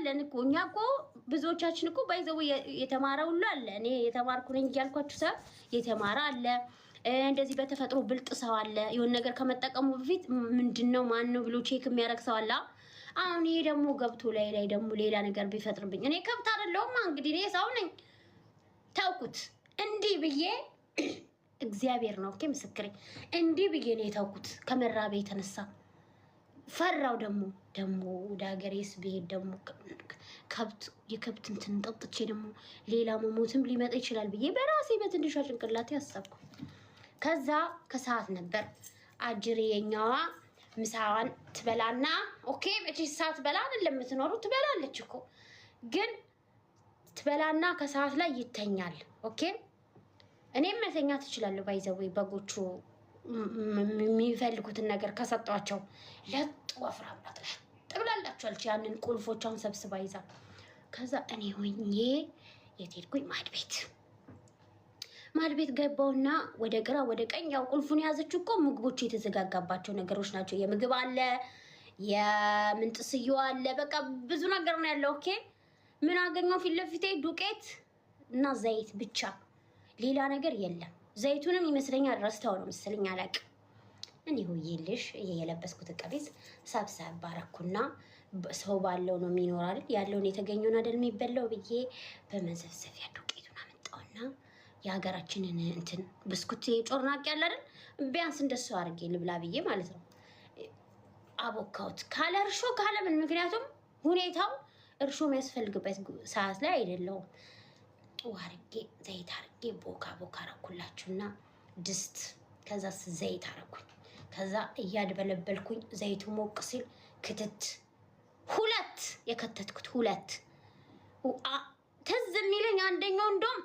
አለን እኮ እኛ እኮ ብዙዎቻችን እኮ by the way የተማረ ሁሉ አለ። እኔ የተማርኩ ነኝ እያልኳችሁ ሳይሆን የተማረ አለ፣ እንደዚህ በተፈጥሮ ብልጥ ሰው አለ። የሆነ ነገር ከመጠቀሙ በፊት ምንድን ነው ማን ነው ብሎ check የሚያደርግ ሰው አለ። አሁን ይሄ ደግሞ ገብቶ ላይ ላይ ደግሞ ሌላ ነገር ቢፈጥርብኝ፣ እኔ ከብት አይደለሁም እንግዲህ፣ እኔ ሰው ነኝ። ተውኩት እንዲህ ብዬ፣ እግዚአብሔር ነው okay ምስክሬ። እንዲህ ብዬ ነው የተውኩት። ከመራቤ የተነሳ ፈራው። ደግሞ ወደ ሀገሬስ ብሄድ ደግሞ ከብት የከብት እንትን ጠጥቼ ደግሞ ሌላ መሞትም ሊመጣ ይችላል ብዬ በራሴ በትንሿ ጭንቅላቴ አሰብኩ። ከዛ ከሰዓት ነበር አጅሬ የኛዋ ምሳዋን ትበላና፣ okay መቼ ሰዓት በላ አይደለም የምትኖሩ፣ ትበላለች እኮ፣ ግን ትበላና ከሰዓት ላይ ይተኛል። Okay እኔም መተኛት እችላለሁ። By the way በጎቹ የሚፈልጉትን ነገር ከሰጧቸው ለጥ ወፍራም ናት፣ ለጥ ብላላችኋለች። ያንን ቁልፎቿን ሰብስባ ይዛ ከዛ እኔ ሆኜ የት ሄድኩኝ? ማድ ቤት፣ ማድ ቤት ገባውና ወደ ግራ ወደ ቀኝ፣ ያው ቁልፉን የያዘችው እኮ ምግቦች የተዘጋጋባቸው ነገሮች ናቸው። የምግብ አለ፣ የምንጥስዮ አለ፣ በቃ ብዙ ነገር ነው ያለው። Okay ምን አገኘው? ፊት ለፊቴ ዱቄት እና ዘይት ብቻ፣ ሌላ ነገር የለም። ዘይቱንም ይመስለኛል ረስተው ነው መሰለኝ፣ አላውቅም። እኔ ሆዬልሽ የለበስኩት ቀሚስ ሰብሰብ ባረኩና ሰው ባለው ነው የሚኖር አይደል? ያለውን የተገኘውን አይደል የሚበላው ብዬ በመዘፍዘፊያ ዱቄቱን አመጣውና የሀገራችንን እንትን ብስኩት ጮርናቄ ያለ አይደል? ቢያንስ እንደሱ አድርጌ ልብላ ብዬ ማለት ነው። አቦካሁት ካለ እርሾ ካለ ምን፣ ምክንያቱም ሁኔታው እርሾ የሚያስፈልግበት ሰዓት ላይ አይደለውም። ውሃ አድርጌ ዘይት አድርጌ ቦካ ቦካ አረኩላችሁና ድስት፣ ከዛ ዘይት አረኩኝ። ከዛ እያድበለበልኩኝ ዘይቱ ሞቅ ሲል ክትት፣ ሁለት የከተትኩት፣ ሁለት ትዝ የሚለኝ አንደኛው እንደውም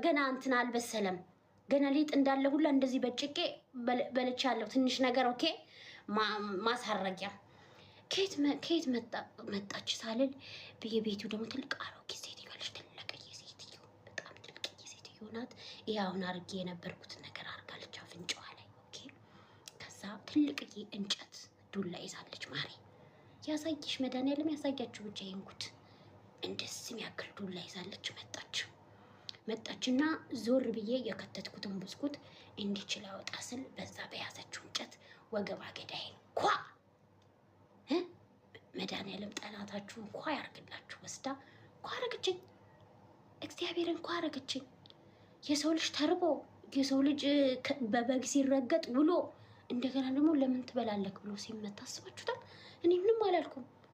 ገና እንትን አልበሰለም። ገና ሊጥ እንዳለ ሁላ እንደዚህ በጭቄ በልቻለሁ። ትንሽ ነገር okay ማሳረጊያ። ከየት መጣች ሳልል በየቤቱ ደግሞ ትልቅ አሮጌ ሴትዮ አለች። ትልቅዬ ሴትዮ፣ በጣም ትልቅዬ ሴትዮ ናት። ይሄ አሁን አርጌ የነበርኩትን ነገር አርጋለች አፍንጫዋ ላይ፣ okay። ከዛ ትልቅዬ እንጨት ዱላ ይዛለች። ማሬ ያሳይሽ መድኃኒዓለም ያሳያችሁ ብቻ ይሄን ጉድ። እንደዚህ የሚያክል ዱላ ይዛለች። መጣች፣ መጣችና ዞር ብዬ የከተትኩትን ብስኩት እንዲችል አወጣ ስል በዛ በያዘችው እንጨት ወገብ አገዳዬን ኳ፣ መድኃኒዓለም ጠላታችሁን ኳ ያርግላችሁ። ወስዳ ኳ አረገችኝ። እግዚአብሔርን ኳ አረገችኝ። የሰው ልጅ ተርቦ፣ የሰው ልጅ በበግ ሲረገጥ ውሎ እንደገና ደግሞ ለምን ትበላለክ ብሎ ሲመታ አስባችሁታል? እኔ ምንም አላልኩም።